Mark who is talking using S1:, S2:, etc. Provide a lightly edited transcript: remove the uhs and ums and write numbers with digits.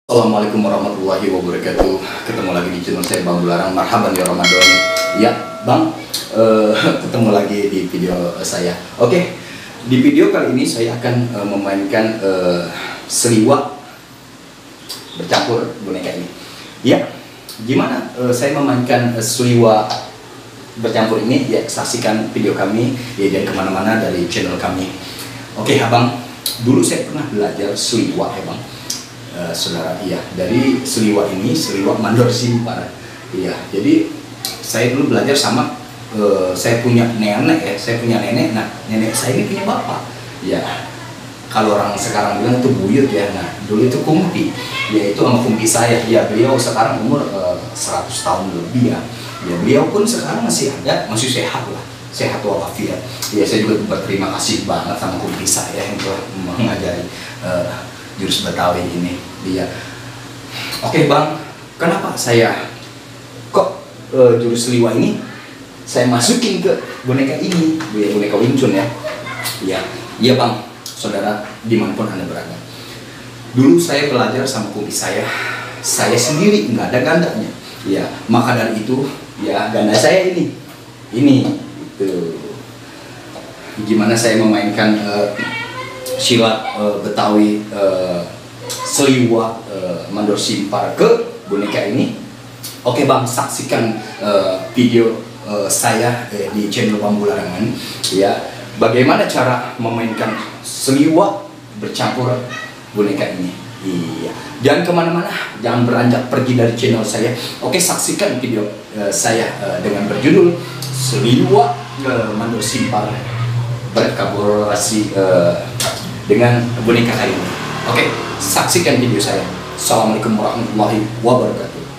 S1: Assalamualaikum warahmatullahi wabarakatuh. Ketemu lagi di channel saya Bang Bularang. Marhaban ya Ramadan. Ya Bang, ketemu lagi di video saya. Oke, di video kali ini saya akan memainkan seliwak bercampur boneka ini. Ya, gimana saya memainkan seliwak bercampur ini? Ya, saksikan video kami ya, dan kemana-mana dari channel kami. Oke Abang, dulu saya pernah belajar seliwak ya Bang. Saudara, iya, dari seliwak ini, seliwak mandor simpar. Iya, jadi saya dulu belajar sama saya punya nenek ya, saya punya nenek. Nah, nenek saya ini punya bapak. Ya, kalau orang sekarang bilang itu buyut ya. Nah, dulu itu kumpi, yaitu sama kumpi saya. Ya, beliau sekarang umur 100 tahun lebih ya. Ya, beliau pun sekarang masih ada, masih sehat lah, sehat walafiat. Ya, saya juga berterima kasih banget sama kumpi saya yang telah mengajari jurus Betawi ini. Iya. Oke Bang, kenapa saya kok jurus seliwak ini saya masukin ke boneka ini, ya, boneka Wing Chun ya. Iya, iya Bang, saudara dimanapun Anda berada. Dulu saya belajar sama kumpi saya sendiri, nggak ada gandanya. Ya, maka dari itu ya ganda saya ini itu gimana saya memainkan silat Betawi seliwak mandor simpar ke boneka ini. Oke Bang, saksikan video saya di channel Bang Bularangan ya, bagaimana cara memainkan seliwak bercampur boneka ini. Iya, jangan kemana-mana, jangan beranjak pergi dari channel saya. Oke, saksikan video saya dengan berjudul seliwak mandor simpar berkolaborasi dengan boneka kayu. Oke, saksikan video saya. Assalamualaikum warahmatullahi wabarakatuh.